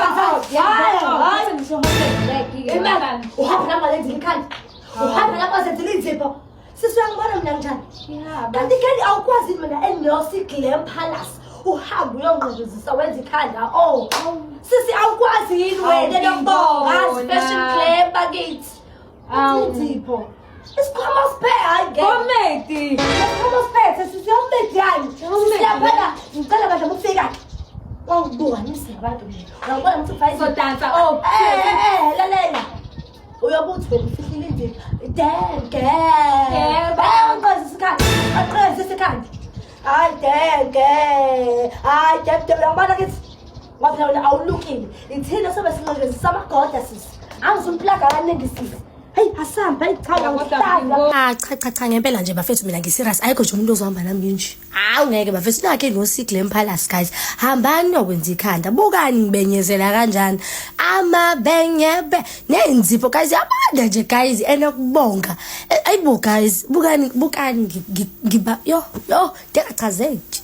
Hayi, uhamba nami ngalenzile ikhanda, uhamba nami wazenzela inzipho. Sisi, uyangibona mina njani? Kanti keni awukwazi mina eNosi Glam Palace uhambe uyongqongqozisa wenza ikhanda? Oh sisi, awukwazi yini wena nokubonga fashion glam bakithi? Inzipho, isikhwama siphe, hayi ngeke. Comedy. Isikhwama siphethe sisi, yomediyani siyaphela. Ngicela bandla ukufika wangibuka nisi abantu mina, uyangibona ukuthi ufake Sodansa oh. Eh eh, lalela, uyobuthi wena ufihlile inzipho. Damn girl. Yebo. Aqhezisa ikhanda, aqhezisa ikhanda. Hayi, damn girl, hayi, damn damn, uyangibona kithi ngoba phela wena awulukile. Ithina sobe sinqekezisa amagoda sisi, angizumplaga kaningi sisi. Heyi, asambe. Hayi cha, uyangihlanya. Ah, cha cha cha, ngempela nje bafethu, mina ngiserious, ayikho nje umuntu ozohamba nami nginje. Hawu, ngeke bafethu, nakhe noSi Glam Palace guys. Hambani niyokwenza ikhanda. Bukani ngibenyezela kanjani. Amabenyebe nenzipho guys, yabanda nje guys enokubonga. Ayibo guys, bukani bukani, ngiba yo yo, ngiyachazeki.